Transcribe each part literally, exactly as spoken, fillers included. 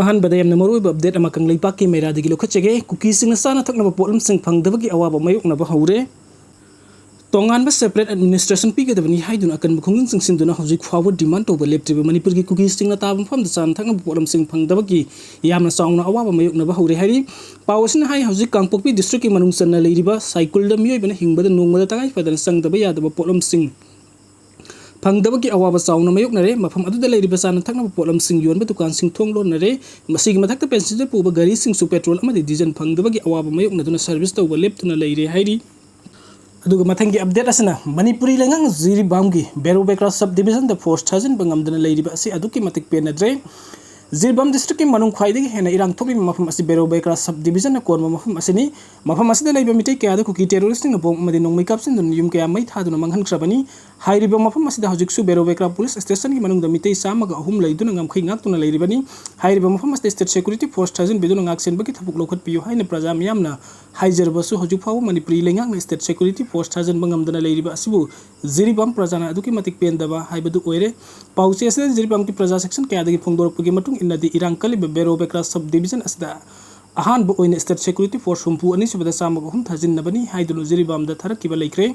ꯑꯍꯥꯟꯕꯗ ꯌꯥꯝꯅ ꯃꯔꯨꯑꯣꯏꯕ ꯑꯞꯗꯦꯠ ꯑꯃ ꯀꯪꯂꯩꯄꯥꯛꯀꯤ ꯃꯩꯔꯥꯗꯒꯤ ꯂꯧꯈꯠꯆꯒꯦ꯫ ꯀꯨꯀꯤꯁꯤꯡꯅ ꯆꯥꯅ ꯊꯛꯅꯕ ꯄꯣꯠꯂꯝꯁꯤꯡ ꯐꯪꯗꯕꯒꯤ ꯑꯋꯥꯕ ꯃꯥꯌꯣꯛꯅꯕ ꯍꯧꯔꯦ꯫ ꯇꯣꯉꯥꯟꯕ separate administration ꯄꯤꯒꯗꯕꯅꯤ ꯍꯥꯏꯗꯨꯅ ꯑꯀꯟꯕ ꯈꯣꯡꯖꯪ ꯆꯪꯁꯤꯟꯗꯨꯅ ꯍꯧꯖꯤꯛ ꯐꯥꯎꯕ demand ꯇꯧꯕ ꯂꯦꯞꯇ꯭ꯔꯤꯕ ꯃꯅꯤꯄꯨꯔꯒꯤ ꯀꯨꯀꯤꯁꯤꯡꯅ ꯇꯥꯕ ꯃꯐꯝꯗ ꯆꯥꯅ ꯊꯛꯅꯕ ꯄꯣꯠꯂꯝꯁꯤꯡ ꯐꯪꯗꯕꯒꯤ ꯌꯥꯝꯅ ꯆꯥꯎꯅ ꯑꯋꯥꯕ ꯃꯥꯌꯣꯛꯅꯕ ꯍꯧꯔꯦ ꯍꯥꯏꯔꯤ꯫ ꯄꯥꯎ ꯑꯁꯤꯅ ꯍꯥꯏ, ꯍꯧꯖꯤꯛ ꯀꯥꯡꯄꯣꯛꯄꯤ districtꯀꯤ ꯃꯅꯨꯡ ꯆꯟꯅ ꯂꯩꯔꯤꯕ ꯁꯥꯏꯀꯨꯜꯗ ꯃꯤꯑꯣꯏꯕꯅ ꯍꯤꯡꯕꯗ ꯅꯣꯡꯃꯗ ꯇꯉꯥꯏ ꯐꯗꯅ ꯆꯪꯗꯕ ꯌꯥꯗꯕ ꯄꯣꯠꯂꯝꯁꯤꯡ ꯐꯪꯗꯕꯒꯤ ꯑꯋꯥꯕ ꯆꯥꯎꯅ ꯃꯥꯌꯣꯛꯅꯔꯦ꯫ ꯃꯐꯝ ꯑꯗꯨꯗ ꯂꯩꯔꯤꯕ ꯆꯥꯅ ꯊꯛꯅꯕ ꯄꯣꯠꯂꯝꯁꯤꯡ ꯌꯣꯟꯕ ꯗꯨꯀꯥꯟꯁꯤꯡ ꯊꯣꯡ ꯂꯣꯟꯅꯔꯦ꯫ ꯃꯁꯤꯒꯤ ꯃꯊꯛꯇ passenger ꯄꯨꯕ ꯒꯥꯔꯤꯁꯤꯡꯁꯨ petrol ꯑꯃꯗꯤ diesel ꯐꯪꯗꯕꯒꯤ ꯑꯋꯥꯕ ꯃꯥꯌꯣꯛꯅꯗꯨꯅ service ꯇꯧꯕ ꯂꯦꯞꯇꯨꯅ ꯂꯩꯔꯦ ꯍꯥꯏꯔꯤ꯫ ꯑꯗꯨꯒ ꯃꯊꯪꯒꯤ ꯑꯞꯗꯦꯠ ꯑꯁꯤꯅ ꯃꯅꯤꯄꯨꯔꯤ ꯂꯩꯉꯥꯛꯅ ꯖꯤꯔꯤꯕꯥꯝꯒꯤ ꯕꯦꯔꯣꯕꯦꯀ꯭ꯔꯥ sub divisionꯗ force ꯊꯥꯖꯤꯟꯕ ꯉꯝꯗꯅ ꯂꯩꯔꯤꯕ ꯑꯁꯤ ꯑꯗꯨꯛꯀꯤ ꯃꯇꯤꯛ ꯄꯦꯟꯅꯗ꯭ꯔꯦ꯫ ꯖꯤꯔꯤꯕꯥꯝ districtꯀꯤ ꯃꯅꯨꯡ ꯈ꯭ꯋꯥꯏꯗꯒꯤ ꯍꯦꯟꯅ ꯏꯔꯥꯡ ꯊꯣꯛꯂꯤꯕ ꯃꯐꯝ ꯑꯁꯤ ꯕꯦꯔꯣꯕꯦꯀ꯭ꯔꯥ sub divisionꯅ ꯀꯣꯟꯕ ꯃꯐꯝ ꯑꯁꯤꯅꯤ꯫ ꯃꯐꯝ ꯑꯁꯤꯗ ꯂꯩꯕ ꯃꯤꯇꯩ ꯀꯌꯥꯗ ꯀꯨꯀꯤ terroristꯁꯤꯡꯅ bomb ꯑꯃꯗꯤ ꯅꯣꯡꯃꯩ ꯀꯥꯞꯁꯤꯟꯗꯨꯅ ꯌꯨꯝ ꯀꯌꯥ ꯃꯩ ꯊꯥꯗꯨꯅ ꯃꯥꯡꯍꯟꯈ꯭ꯔꯕꯅꯤ꯫ ꯍꯥꯏꯔꯤꯕ ꯃꯐꯝ ꯑꯁꯤꯗ ꯍꯧꯖꯤꯛꯁꯨ ꯕꯦꯔꯣꯕꯦꯀ꯭ꯔꯥ police stationꯒꯤ ꯃꯅꯨꯡꯗ ꯃꯤꯇꯩ ꯆꯥꯝꯃꯒ ꯑꯍꯨꯝ ꯂꯩꯗꯨꯅ ꯉꯝꯈꯩ ꯉꯥꯛꯇꯨꯅ ꯂꯩꯔꯤꯕꯅꯤ꯫ ꯍꯥꯏꯔꯤꯕ ꯃꯐꯝ ꯑꯁꯤꯗ state security force ꯊꯥꯖꯤꯟꯕꯤꯗꯨꯅ ꯉꯥꯛꯁꯦꯟꯕꯒꯤ ꯊꯕꯛ ꯂꯧꯈꯠꯄꯤꯌꯨ ꯍꯥꯏꯅ ꯄ꯭ꯔꯖꯥ ꯃꯤꯌꯥꯝꯅ ꯍꯥꯏꯖꯔꯕꯁꯨ ꯍꯧꯖꯤꯛ ꯐꯥꯎꯕ ꯃꯅꯤꯄꯨꯔꯤ ꯂꯩꯉꯥꯛꯅ state security force ꯊꯥꯖꯤꯟꯕ ꯉꯝꯗꯅ ꯂꯩꯔꯤꯕ ꯑꯁꯤꯕꯨ ꯖꯤꯔꯤꯕꯥꯝ ꯄ꯭ꯔꯖꯥꯅ ꯑꯗꯨꯛꯀꯤ ꯃꯇꯤꯛ ꯄꯦꯟꯗꯕ ꯍꯥꯏꯕꯗꯨ ꯑꯣꯏꯔꯦ꯫ ꯄꯥꯎꯆꯦ ꯑꯁꯤꯗ ꯖꯤꯔꯤꯕꯥꯝꯒꯤ ꯄ꯭ꯔꯖꯥ section ꯀꯌꯥꯗꯒꯤ ꯐꯣꯡꯗꯣꯔꯛꯄꯒꯤ ꯃꯇꯨꯡ ꯏꯟꯅꯗꯤ ꯏꯔꯥꯡ ꯀꯜꯂꯤꯕ ꯕꯦꯔꯣꯕꯦꯀ꯭ꯔꯥ sub division ꯑꯁꯤꯗ ꯑꯍꯥꯟꯕ ꯑꯣꯏꯅ state security force ꯍꯨꯝꯐꯨ, ꯑꯅꯤꯁꯨꯕꯗ ꯆꯥꯝꯃꯒ ꯑꯍꯨꯝ ꯊꯥꯖꯤꯟꯅꯕꯅꯤ ꯍꯥꯏꯗꯨꯅ ꯖꯤꯔꯤꯕꯥꯝꯗ ꯊꯥꯔꯛꯈꯤꯕ ꯂꯩꯈ꯭ꯔꯦ꯫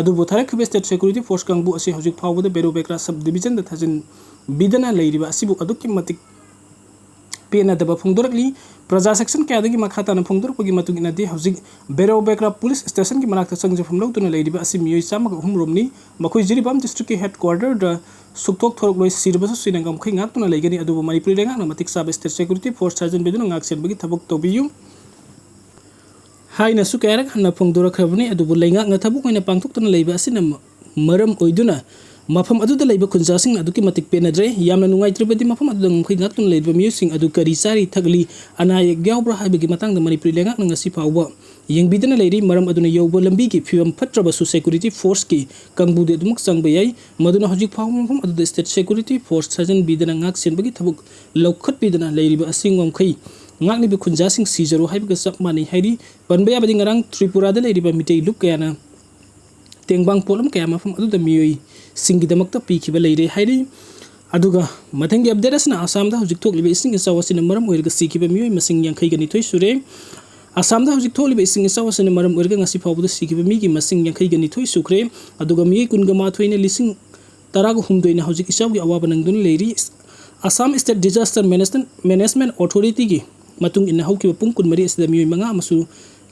ꯑꯗꯨꯕꯨ ꯊꯥꯔꯛꯈꯤꯕ state security force ꯀꯥꯡꯕꯨ ꯑꯁꯤ ꯍꯧꯖꯤꯛ ꯐꯥꯎꯕꯗ ꯕꯦꯔꯣꯕꯦꯀ꯭ꯔꯥ sub divisionꯗ ꯊꯥꯖꯤꯟꯕꯤꯗꯅ ꯂꯩꯔꯤꯕ ꯑꯁꯤꯕꯨ ꯑꯗꯨꯛꯀꯤ ꯃꯇꯤꯛ ꯄꯦꯟꯅꯗꯕ ꯐꯣꯡꯗꯣꯔꯛꯂꯤ꯫ ꯄ꯭ꯔꯖꯥ section ꯀꯌꯥꯗꯒꯤ ꯃꯈꯥ ꯇꯥꯅ ꯐꯣꯡꯗꯣꯔꯛꯄꯒꯤ ꯃꯇꯨꯡ ꯏꯟꯅꯗꯤ ꯍꯧꯖꯤꯛ ꯕꯦꯔꯣꯕꯦꯀ꯭ꯔꯥ police stationꯒꯤ ꯃꯅꯥꯛꯇ ꯆꯪꯖꯐꯝ ꯂꯧꯗꯨꯅ ꯂꯩꯔꯤꯕ ꯑꯁꯤ ꯃꯤꯑꯣꯏ ꯆꯥꯝꯃꯒ ꯑꯍꯨꯝ ꯔꯣꯝꯅꯤ꯫ ꯃꯈꯣꯏ ꯖꯤꯔꯤꯕꯥꯝ districtꯀꯤ headquarterꯗ ꯁꯨꯛꯊꯣꯛ ꯊꯣꯔꯛꯂꯣꯏ, ꯁꯤꯔꯕꯁꯨ ꯁꯤꯅ ꯉꯝꯈꯩ ꯉꯥꯛꯇꯨꯅ ꯂꯩꯒꯅꯤ, ꯑꯗꯨꯕꯨ ꯃꯅꯤꯄꯨꯔꯤ ꯂꯩꯉꯥꯛꯅ ꯃꯇꯤꯛ ꯆꯥꯕ state security force ꯊꯥꯖꯤꯟꯕꯤꯗꯨꯅ ꯉꯥꯛꯁꯦꯟꯕꯒꯤ ꯊꯕꯛ ꯇꯧꯕꯤꯌꯨ ꯍꯥꯏꯅꯁꯨ ꯀꯌꯥꯔꯛ ꯍꯟꯅ ꯐꯣꯡꯗꯣꯔꯛꯈ꯭ꯔꯕꯅꯤ꯫ ꯑꯗꯨꯕꯨ ꯂꯩꯉꯥꯛꯅ ꯊꯕꯛ ꯑꯣꯏꯅ ꯄꯥꯡꯊꯣꯛꯇꯨꯅ ꯂꯩꯕ ꯑꯁꯤꯅ ꯃ-, ꯃꯔꯝ ꯑꯣꯏꯗꯨꯅ ꯃꯐꯝ ꯑꯗꯨꯗ ꯂꯩꯕ ꯈꯨꯟꯖꯥꯁꯤꯡꯅ ꯑꯗꯨꯛꯀꯤ ꯃꯇꯤꯛ ꯄꯦꯟꯅꯗ꯭ꯔꯦ꯫ ꯌꯥꯝꯅ ꯅꯨꯡꯉꯥꯏꯇ꯭ꯔꯕꯗꯤ ꯃꯐꯝ ꯑꯗꯨꯗ ꯉꯝꯈꯩ ꯉꯥꯛꯇꯨꯅ ꯂꯩꯔꯤꯕ ꯃꯤꯑꯣꯏꯁꯤꯡ ꯑꯗꯨ ꯀꯔꯤ ꯆꯥꯔꯤ ꯊꯛꯂꯤ, ꯑꯅꯥ ꯑꯌꯦꯛ ꯌꯥꯎꯕ꯭ꯔꯥ ꯍꯥꯏꯕꯒꯤ ꯃꯇꯥꯡꯗ ꯃꯅꯤꯄꯨꯔꯤ ꯂꯩꯉꯥꯛꯅ ꯉꯁꯤ ꯐꯥꯎꯕ ꯌꯦꯡꯕꯤꯗꯅ ꯂꯩꯔꯤ꯫ ꯃꯔꯝ ꯑꯗꯨꯅ ꯌꯧꯕ ꯂꯝꯕꯤꯒꯤ ꯐꯤꯕꯝ ꯐꯠꯇ꯭ꯔꯕꯁꯨ security forceꯀꯤ ꯀꯥꯡꯕꯨꯗꯤ ꯑꯗꯨꯃꯛ ꯆꯪꯕ ꯌꯥꯏ꯫ ꯃꯗꯨꯅ ꯍꯧꯖꯤꯛ ꯐꯥꯎꯕ ꯃꯐꯝ ꯑꯗꯨꯗ state security force ꯊꯥꯖꯤꯟꯕꯤꯗꯅ ꯉꯥꯛ ꯁꯦꯟꯕꯒꯤ ꯊꯕꯛ ꯂꯧꯈꯠꯄꯤꯗꯅ ꯂꯩꯔꯤꯕ ꯑꯁꯤ ꯉꯝꯈꯩ ꯉꯥꯛꯂꯤꯕ ꯈꯨꯟꯖꯥꯁꯤꯡ ꯁꯤꯖꯔꯣ ꯍꯥꯏꯕꯒ ꯆꯞ ꯃꯥꯟꯅꯩ ꯍꯥꯏꯔꯤ꯫ ꯄꯟꯕ ꯌꯥꯕꯗꯤ ꯉꯔꯥꯡ ꯇ꯭ꯔꯤꯄꯨꯔꯥꯗ ꯂꯩꯔꯤꯕ ꯃꯤꯇꯩ ꯂꯨꯞ ꯀꯌꯥꯅ ꯇꯦꯡꯕꯥꯡ ꯄꯣꯠꯂꯝ ꯀꯌꯥ ꯃꯐꯝ ꯑꯗꯨꯗ ꯃꯤꯑꯣꯏꯁꯤꯡꯒꯤꯗꯃꯛꯇ ꯄꯤꯈꯤꯕ ꯂꯩꯔꯦ ꯍꯥꯏꯔꯤ꯫ ꯑꯗꯨꯒ ꯃꯊꯪꯒꯤ ꯑꯞꯗꯦꯠ ꯑꯁꯤꯅ ꯑꯁꯥꯝꯗ ꯍꯧꯖꯤꯛ ꯊꯣꯛꯂꯤꯕ ꯏꯁꯤꯡ ꯏꯆꯥꯎ ꯑꯁꯤꯅ ꯃꯔꯝ ꯑꯣꯏꯔꯒ ꯁꯤꯈꯤꯕ ꯃꯤꯑꯣꯏ ꯃꯁꯤꯡ ꯌꯥꯡꯈꯩꯒ ꯅꯤꯊꯣꯏ ꯁꯨꯔꯦ꯫ ꯑꯁꯥꯝꯗ ꯍꯧꯖꯤꯛ ꯊꯣꯛꯂꯤꯕ ꯏꯁꯤꯡ ꯏꯆꯥꯎ ꯑꯁꯤꯅ ꯃꯔꯝ ꯑꯣꯏꯔꯒ ꯉꯁꯤ ꯐꯥꯎꯕꯗ ꯁꯤꯈꯤꯕ ꯃꯤꯒꯤ ꯃꯁꯤꯡ ꯌꯥꯡꯈꯩꯒ ꯅꯤꯊꯣꯏ ꯁꯨꯈ꯭ꯔꯦ꯫ ꯑꯗꯨꯒ ꯃꯤꯑꯣꯏ ꯀꯨꯟꯒ ꯃꯥꯊꯣꯏꯅ ꯂꯤꯁꯤꯡ ꯇꯔꯥꯒ ꯍꯨꯝꯗꯣꯏꯅ ꯍꯧꯖꯤꯛ ꯏꯆꯥꯎꯒꯤ ꯑꯋꯥꯕ ꯅꯪꯗꯨꯅ ꯂꯩꯔꯤ꯫ Assam state disaster management, management ꯑꯣꯊꯣꯔꯤꯇꯤꯒꯤ ꯃꯇꯨꯡ ꯏꯟꯅ ꯍꯧꯈꯤꯕ ꯄꯨꯡ ꯀꯨꯟꯃꯔꯤ ꯑꯁꯤꯗ ꯃꯤꯑꯣꯏ ꯃꯉꯥ ꯑꯃꯁꯨ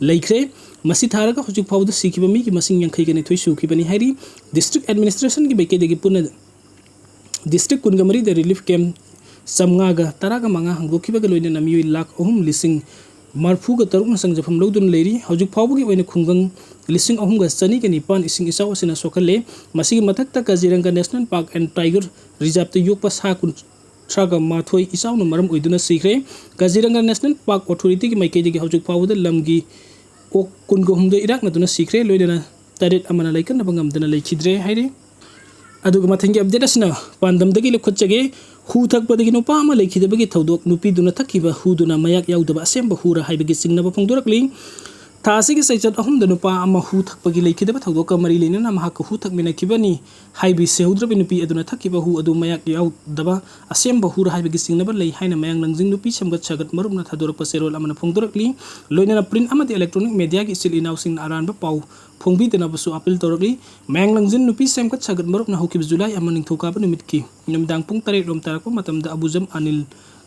ꯂꯩꯈ꯭ꯔꯦ꯫ ꯃꯁꯤ ꯊꯥꯔꯒ ꯍꯧꯖꯤꯛ ꯐꯥꯎꯕꯗ ꯁꯤꯈꯤꯕ ꯃꯤꯒꯤ ꯃꯁꯤꯡ ꯌꯥꯡꯈꯩꯒ ꯅꯤꯊꯣꯏ ꯁꯨꯈꯤꯕꯅꯤ ꯍꯥꯏꯔꯤ꯫ ꯗꯤꯁꯇ꯭ꯔꯤꯛ ꯑꯦꯗꯃꯤꯅꯤꯁꯇ꯭ꯔꯦꯁꯟꯒꯤ ꯃꯥꯏꯀꯩꯗꯒꯤ ꯄꯨꯟꯅ ꯗꯤꯁꯇ꯭ꯔꯤꯛ ꯀꯨꯟꯒ ꯃꯔꯤꯗ ꯔꯤꯂꯤꯐ ꯀꯦꯝꯞ ꯆꯥꯝꯃꯉꯥꯒ ꯇꯔꯥꯒ ꯃꯉꯥ ꯍꯥꯡꯗꯣꯛꯈꯤꯕꯒ ꯂꯣꯏꯅꯅ ꯃꯤꯑꯣꯏ ꯂꯥꯈ ꯑꯍꯨꯝ ꯂꯤꯁꯤꯡ ꯃꯔꯤꯐꯨꯒ ꯇꯔꯨꯛꯅ ꯆꯪꯖꯐꯝ ꯂꯧꯗꯨꯅ ꯂꯩꯔꯤ꯫ ꯍꯧꯖꯤꯛ ꯐꯥꯎꯕꯒꯤ ꯑꯣꯏꯅ ꯈꯨꯡꯒꯪ ꯂꯤꯁꯤꯡ ꯑꯍꯨꯝꯒ ꯆꯅꯤꯒ ꯅꯤꯄꯥꯟ ꯏꯁꯤꯡ ꯏꯆꯥꯎ ꯑꯁꯤꯅ ꯁꯣꯛꯍꯜꯂꯦ꯫ ꯃꯁꯤꯒꯤ ꯃꯊꯛꯇ ꯀꯥꯖꯤꯔꯪꯒ ꯅꯦꯁꯅꯦꯜ ꯄꯥꯔꯛ ꯑꯦꯟ ꯇꯥꯏꯒꯔ ꯔꯤꯖꯥꯔꯚꯇ ꯌꯣꯛꯄ ꯁꯥ ꯀꯨꯟꯊ꯭ꯔꯥꯒ ꯃꯥꯊꯣꯏ ꯏꯆꯥꯎꯅ ꯃꯔꯝ ꯑꯣꯏꯗꯨꯅ ꯁꯤꯈ꯭ꯔꯦ꯫ ꯀꯥꯖꯤꯔꯪꯒ ꯅꯦꯁꯅꯦꯜ ꯄꯥꯔꯛ ꯑꯣꯊꯣꯔꯤꯇꯤꯒꯤ ꯃꯥꯏꯀꯩꯗꯒꯤ ꯍꯧꯖꯤꯛ ꯐꯥꯎꯕꯗ ꯂꯝꯒꯤ ꯑꯣꯛ ꯀꯨꯟꯒ ꯍꯨꯝꯗꯣꯏ ꯏꯔꯥꯛꯅꯗꯨꯅ ꯁꯤꯈ꯭ꯔꯦ, ꯂꯣꯏꯅꯅ ꯇꯔꯦꯠ ꯑꯃꯅ ꯂꯥꯏꯀꯠꯅꯕ ꯉꯝꯗꯅ ꯂꯩꯈꯤꯗ꯭ꯔꯦ ꯍꯥꯏꯔꯤ꯫ ꯑꯗꯨꯒ ꯃꯊꯪꯒꯤ ꯑꯞꯗꯦꯠ ꯑꯁꯤꯅ ꯄꯥꯟꯗꯝꯗꯒꯤ ꯂꯧꯈꯠꯆꯒꯦ꯫ ꯍꯨ ꯊꯛꯄꯗꯒꯤ ꯅꯨꯄꯥ ꯑꯃ ꯂꯩꯈꯤꯗꯕꯒꯤ ꯊꯧꯗꯣꯛ, ꯅꯨꯄꯤꯗꯨꯅ ꯊꯛꯈꯤꯕ ꯍꯨꯗꯨꯅ ꯃꯌꯥꯛ ꯌꯥꯎꯗꯕ ꯑꯁꯦꯡꯕ ꯍꯨꯔ ꯍꯥꯏꯕꯒꯤ ꯆꯤꯡꯅꯕ ꯐꯣꯡꯗꯣꯔꯛꯂꯤ꯫ ꯊꯥ ꯑꯁꯤꯒꯤ ꯆꯩꯆꯠ ꯑꯍꯨꯝꯗ ꯅꯨꯄꯥ ꯑꯃ ꯍꯨ ꯊꯛꯄꯒꯤ ꯂꯩꯈꯤꯗꯕ ꯊꯧꯗꯣꯛꯀ ꯃꯔꯤ ꯂꯩꯅꯅ ꯃꯍꯥꯛꯀ ꯍꯨ ꯊꯛꯃꯤꯟꯅꯈꯤꯕꯅꯤ ꯍꯥꯏꯕꯤ ꯁꯤꯍꯧꯗ꯭ꯔꯕꯤ ꯅꯨꯄꯤ ꯑꯗꯨꯅ ꯊꯛꯈꯤꯕ ꯍꯨ ꯑꯗꯨ ꯃꯌꯥꯛ ꯌꯥꯎꯗꯕ ꯑꯁꯦꯡꯕ ꯍꯨꯔ ꯍꯥꯏꯕꯒꯤ ꯆꯤꯡꯅꯕ ꯂꯩ ꯍꯥꯏꯅ ꯃꯌꯥꯡ ꯂꯪꯖꯤꯡ ꯅꯨꯄꯤ ꯁꯦꯝꯒꯠ ꯁꯥꯒꯠ ꯃꯔꯨꯞꯅ ꯊꯥꯗꯣꯔꯛꯄ ꯆꯦꯔꯣꯜ ꯑꯃꯅ ꯐꯣꯡꯗꯣꯔꯛꯂꯤ꯫ ꯂꯣꯏꯅꯅ ꯄ꯭ꯔꯤꯟ ꯑꯃꯗꯤ ꯏꯂꯦꯛꯇ꯭ꯔꯣꯅꯤꯛ ꯃꯦꯗꯤꯌꯥꯒꯤ ꯏꯆꯤꯜ ꯏꯅꯥꯎꯁꯤꯡꯅ ꯑꯔꯥꯟꯕ ꯄꯥꯎ ꯐꯣꯡꯕꯤꯗꯅꯕꯁꯨ ꯑꯄꯤꯜ ꯇꯧꯔꯛꯂꯤ꯫ ꯃꯌꯥꯡ ꯂꯪꯖꯤꯡ ꯅꯨꯄꯤ ꯁꯦꯝꯒꯠ ꯁꯥꯒꯠ ꯃꯔꯨꯞꯅ ꯍꯧꯈꯤꯕ ꯖꯨꯂꯥꯏ ꯑꯃ ꯅꯤꯡꯊꯧꯀꯥꯕ ꯅꯨꯃꯤꯠꯀꯤ ꯅꯨꯃꯤꯗꯥꯡ ꯄꯨꯡ ꯇꯔꯦꯠ ꯔꯣꯝ ꯇꯥꯔꯛꯄ ꯃꯇꯝꯗ ꯑꯕꯨꯖꯝ ꯑꯅꯤꯜ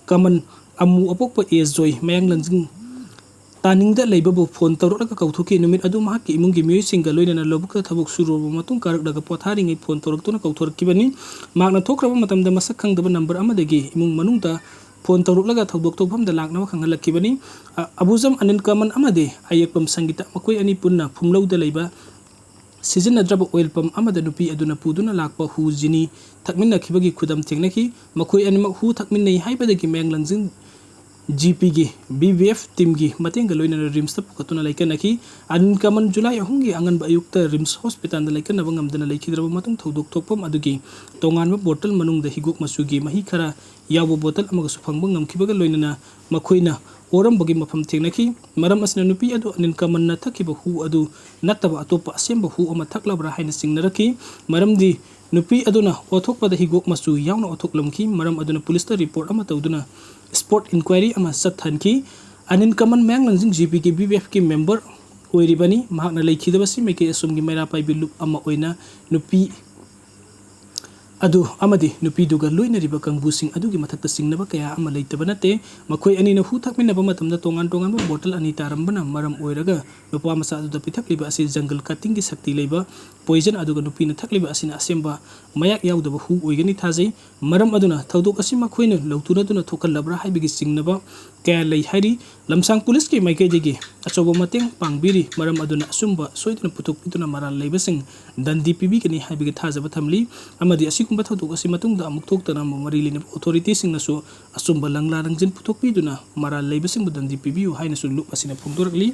ꯀꯃꯟ ꯑꯃꯨ ꯑꯄꯣꯛꯄ ꯑꯦ ꯖꯣꯏ ꯃꯌꯥꯡ ꯂꯪꯖꯤꯡ ꯇꯥꯅꯤꯡꯗ ꯂꯩꯕꯕꯨ ꯐꯣꯟ ꯇꯧꯔꯛꯂꯒ ꯀꯧꯊꯣꯛꯈꯤ꯫ ꯅꯨꯃꯤꯠ ꯑꯗꯨ ꯃꯍꯥꯛꯀꯤ ꯏꯃꯨꯡꯒꯤ ꯃꯤꯑꯣꯏꯁꯤꯡꯒ ꯂꯣꯏꯅꯅ ꯂꯧꯕꯨꯛꯇ ꯊꯕꯛ ꯁꯨꯔꯨꯔꯕ ꯃꯇꯨꯡ ꯀꯥꯔꯛꯂꯒ ꯄꯣꯊꯥꯔꯤꯉꯩ ꯐꯣꯟ ꯇꯧꯔꯛꯇꯨꯅ ꯀꯧꯊꯣꯔꯛꯈꯤꯕꯅꯤ꯫ ꯃꯍꯥꯛꯅ ꯊꯣꯛꯈ꯭ꯔꯕ ꯃꯇꯝꯗ ꯃꯁꯛ ꯈꯪꯗꯕ ꯅꯝꯕꯔ ꯑꯃꯗꯒꯤ ꯏꯃꯨꯡ ꯃꯅꯨꯡꯗ ꯐꯣꯟ ꯇꯧꯔꯛꯂꯒ ꯊꯧꯗꯣꯛ ꯊꯣꯛꯐꯝꯗ ꯂꯥꯛꯅꯕ ꯈꯪꯍꯜꯂꯛꯈꯤꯕꯅꯤ꯫ ꯑ-, ꯑꯕꯨꯖꯝ ꯑꯅꯤꯜ ꯀꯃꯟ ꯑꯃꯗꯤ ꯑꯌꯦꯛꯄꯝ ꯁꯪꯒꯤꯇꯥ ꯃꯈꯣꯏ ꯑꯅꯤ ꯄꯨꯟꯅ ꯐꯨꯝꯂꯧꯗ ꯂꯩꯕ ꯁꯤꯖꯤꯟꯅꯗ꯭ꯔꯕ ꯑꯣꯏꯜ ꯄꯝ ꯑꯃꯗ ꯅꯨꯄꯤ ꯑꯗꯨꯅ ꯄꯨꯗꯨꯅ ꯂꯥꯛꯄ ꯍꯨ ꯖꯤꯅꯤ ꯊꯛꯃꯤꯟꯅꯈꯤꯕꯒꯤ ꯈꯨꯗꯝ ꯊꯦꯡꯅꯈꯤ꯫ ꯃꯈꯣꯏ ꯑꯅꯤꯃꯛ ꯍꯨ ꯊꯛꯃꯤꯟꯅꯩ ꯍꯥꯏꯕꯗꯒꯤ ꯃꯌꯥꯡ ꯂꯪꯖꯤꯡ ꯖꯤ ꯄꯤꯒꯤ ꯕꯤ ꯕꯤ ꯑꯦꯐ ꯇꯤꯝꯒꯤ ꯃꯇꯦꯡꯒ ꯂꯣꯏꯅꯅ ꯔꯤꯝꯁꯇ ꯄꯨꯈꯠꯇꯨꯅ ꯂꯩꯀꯠꯅꯈꯤ꯫ ꯑꯅꯤꯜ ꯀꯃꯟ ꯖꯨꯂꯥꯏ ꯑꯍꯨꯝꯒꯤ ꯑꯉꯟꯕ ꯑꯌꯨꯛꯇ ꯔꯤꯝꯁ ꯍꯣꯁꯄꯤꯇꯥꯜꯗ ꯂꯩꯀꯠꯅꯕ ꯉꯝꯗꯅ ꯂꯩꯈꯤꯗ꯭ꯔꯕ ꯃꯇꯨꯡ ꯊꯧꯗꯣꯛ ꯊꯣꯛꯐꯝ ꯑꯗꯨꯒꯤ ꯇꯣꯉꯥꯟꯕ ꯕꯣꯇꯜ ꯃꯅꯨꯡꯗ ꯍꯤꯒꯣꯛ ꯃꯆꯨꯒꯤ ꯃꯍꯤ ꯈꯔ ꯌꯥꯎꯕ ꯕꯣꯇꯜ ꯑꯃꯒꯁꯨ ꯐꯪꯕ ꯉꯝꯈꯤꯕꯒ ꯂꯣꯏꯅꯅ ꯃꯈꯣꯏꯅ ꯑꯣꯔꯝꯕꯒꯤ ꯃꯐꯝ ꯊꯦꯡꯅꯈꯤ꯫ ꯃꯔꯝ ꯑꯁꯤꯅ ꯅꯨꯄꯤ ꯑꯗꯨ ꯑꯅꯤꯜ ꯀꯃꯟꯅ ꯊꯛꯈꯤꯕ ꯍꯨ ꯑꯗꯨ ꯅꯠꯇꯕ ꯑꯇꯣꯞꯄ ꯑꯁꯦꯡꯕ ꯍꯨ ꯑꯃ ꯊꯛꯂꯕ꯭ꯔꯥ ꯍꯥꯏꯅ ꯆꯤꯡꯅꯔꯛꯈꯤ꯫ ꯃꯔꯝꯗꯤ ꯅꯨꯄꯤ ꯑꯗꯨꯅ ꯑꯣꯊꯣꯛꯄꯗ ꯍꯤꯒꯣꯛ ꯃꯆꯨ ꯌꯥꯎꯅ ꯑꯣꯊꯣꯛꯂꯝꯈꯤ꯫ ꯃꯔꯝ ꯑꯗꯨꯅ ꯄꯨꯂꯤꯁꯇ ꯔꯤꯄꯣꯔꯠ ꯑꯃ ꯇꯧꯗꯨꯅ ꯁ꯭ꯄꯣꯠ ꯏꯟꯀ꯭ꯋꯥꯏꯔꯤ ꯑꯃ ꯆꯠꯊꯍꯟꯈꯤ꯫ ꯑꯅꯤꯜ ꯀꯃꯜ ꯃꯌꯥꯡꯂꯥꯡꯖꯤꯡ ꯖꯤ ꯄꯤꯒꯤ ꯕꯤ ꯕꯤ ꯑꯦꯐꯀꯤ ꯃꯦꯝꯕꯔ ꯑꯣꯏꯔꯤꯕꯅꯤ꯫ ꯃꯍꯥꯛꯅ ꯂꯩꯈꯤꯗꯕꯁꯤ ꯃꯥꯏꯀꯩ ꯑꯁꯣꯝꯒꯤ ꯃꯩꯔꯥ ꯄꯥꯏꯕꯤ ꯂꯨꯞ ꯑꯃ ꯑꯣꯏꯅ ꯅꯨꯄꯤ ꯑꯗꯨ ꯑꯃꯗꯤ ꯅꯨꯄꯤꯗꯨꯒ ꯂꯣꯏꯅꯔꯤꯕ ꯀꯥꯡꯕꯨꯁꯤꯡ ꯑꯗꯨꯒꯤ ꯃꯊꯛꯇ ꯆꯤꯡꯅꯕ ꯀꯌꯥ ꯑꯃ ꯂꯩꯇꯕ ꯅꯠꯇꯦ꯫ ꯃꯈꯣꯏ ꯑꯅꯤꯅ ꯍꯨ ꯊꯛꯃꯤꯟꯅꯕ ꯃꯇꯝꯗ ꯇꯣꯉꯥꯟ ꯇꯣꯉꯥꯟꯕ ꯕꯣꯇꯜ ꯑꯅꯤ ꯇꯥꯔꯝꯕꯅ ꯃꯔꯝ ꯑꯣꯏꯔꯒ ꯅꯨꯄꯥ ꯃꯆꯥ ꯑꯗꯨꯗ ꯄꯤꯊꯛꯂꯤꯕ ꯑꯁꯤ ꯖꯪꯒꯜ ꯀꯠꯇꯤꯡꯒꯤ ꯁꯛꯇꯤ ꯂꯩꯕ ꯄꯣꯏꯖꯟ ꯑꯗꯨꯒ ꯅꯨꯄꯤꯅ ꯊꯛꯂꯤꯕ ꯑꯁꯤꯅ ꯑꯁꯦꯡꯕ ꯃꯌꯥꯛ ꯌꯥꯎꯗꯕ ꯍꯨ ꯑꯣꯏꯒꯅꯤ ꯊꯥꯖꯩ꯫ ꯃꯔꯝ ꯑꯗꯨꯅ ꯊꯧꯗꯣꯛ ꯑꯁꯤ ꯃꯈꯣꯏꯅ ꯂꯧꯊꯨꯅꯗꯨꯅ ꯊꯣꯛꯍꯜꯂꯕ꯭ꯔꯥ ꯍꯥꯏꯕꯒꯤ ꯆꯤꯡꯅꯕ ꯀꯌꯥ ꯂꯩ ꯍꯥꯏꯔꯤ꯫ ꯂꯝꯁꯥꯡ ꯄꯨꯂꯤꯁꯀꯤ ꯃꯥꯏꯀꯩꯗꯒꯤ ꯑꯆꯧꯕ ꯃꯇꯦꯡ ꯄꯥꯡꯕꯤꯔꯤ꯫ ꯃꯔꯝ ꯑꯗꯨꯅ ꯑꯆꯨꯝꯕ ꯁꯣꯏꯗꯅ ꯄꯨꯊꯣꯛꯄꯤꯗꯨꯅ ꯃꯔꯥꯜ ꯂꯩꯕꯁꯤꯡ ꯗꯟꯗꯤ ꯄꯤꯕꯤꯒꯅꯤ ꯍꯥꯏꯕꯒꯤ ꯊꯥꯖꯕ ꯊꯝꯂꯤ꯫ ꯑꯃꯗꯤ ꯑꯁꯤꯒꯨꯝꯕ ꯊꯧꯗꯣꯛ ꯑꯁꯤ ꯃꯇꯨꯡꯗ ꯑꯃꯨꯛ ꯊꯣꯛꯇꯅꯕ ꯃꯔꯤ ꯂꯩꯅꯕ ꯑꯣꯊꯣꯔꯤꯇꯤꯁꯤꯡꯅꯁꯨ ꯑꯆꯨꯝꯕ ꯂꯪꯂꯥ ꯂꯪꯖꯤꯟ ꯄꯨꯊꯣꯛꯄꯤꯗꯨꯅ ꯃꯔꯥꯜ ꯂꯩꯕꯁꯤꯡꯕꯨ ꯗꯟꯗꯤ ꯄꯤꯕꯤꯌꯨ ꯍꯥꯏꯅꯁꯨ ꯂꯨꯞ ꯑꯁꯤꯅ ꯐꯣꯡꯗꯣꯔꯛꯂꯤ꯫